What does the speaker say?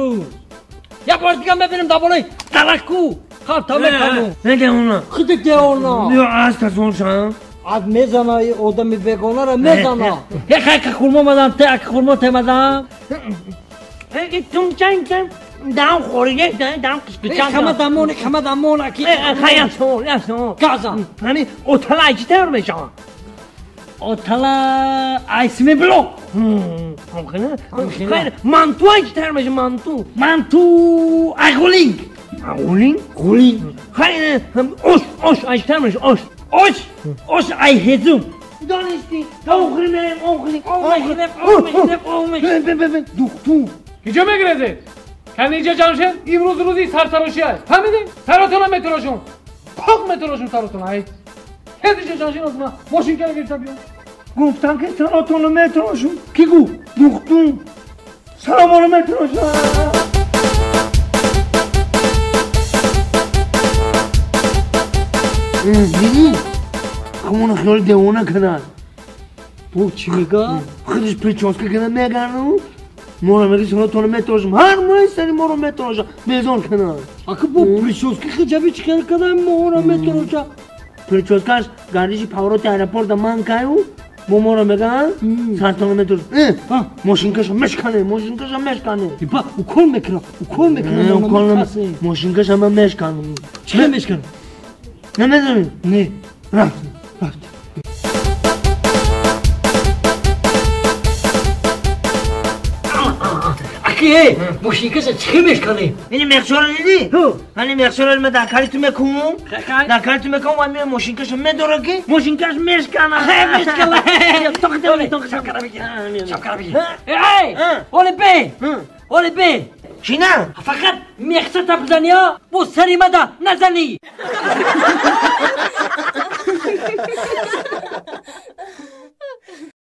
имрӯз. Як бор дига мебинам дар болои дарахтку қалта мекану. Не девона. Худи девона. Ё аз тасоншам. Аз мезана и одами бегонара мезана. Як ака хурмо мадам, те ака хурмо те мадам. Тумчан дам хориге, дам қишқичан. Хама дамон, хама дамон аки. Хая сол, я сол. Газа. Ҳами отала айчи тайёр мешавад? Отала айсми блок. Хайр, манту айчи тайёр мешавад, манту. Манту айғулинг. Ғулинг? Ғулинг. Хайр, ош, ош айчи тайёр мешавад, ош. Ош, ош ай ҳезум. Донистӣ, охири мерем, охири. Ох мехӯрем, ох мехӯрем. Духтур. Киҷо мегирезед? Каниҷа Ҷамшед имрӯз рӯзи сартарошӣ аст. Фаҳмидем? Саратона метарошум. Пок метарошум саратона. Ай. Ҳезиҷа Ҷамшед озма мошинкаро гирифта биё. Гуфтам ки саратонро метарошум. Кӣ гуфт? Духтур. Сарамонро метарошам. Дидӣ? Хамона хиёли девона карданд. Бо чӣ мега? Худаш прическа карда мегарду. Моро меги саратонро метарошам. Ҳар моҳи сари моро метарошам. Безор карданд. Ака бо прически хиҷаби чӣ кар карда моро метароша? Прическаш гардиши повороти аэропорта ман каю бо моро меган сартонро метарошам. Мошинкаша мешкане, мошинкаша мешкане. Ипа укол мекунам, укол мекунам. Укол мошинкаша ман мешканам. Чӣ мешканам? Намедонӣ? Не. Рафт, рафт. Аки, мошинкаша чӣ мешканем? Ини мехшоро дидӣ? Ани мехшоро ма дар кали ту мекунам. Дар кали ту мекунам ва меоям мошинкаша медора ки мошинкаш мешкана. Мешкана. Шапкара бигир. Шапкара бигир. Эй, оли бе. Оли бе. Чӣ на? Фақат мехшата бизанӣ, бо сари мада назанӣ.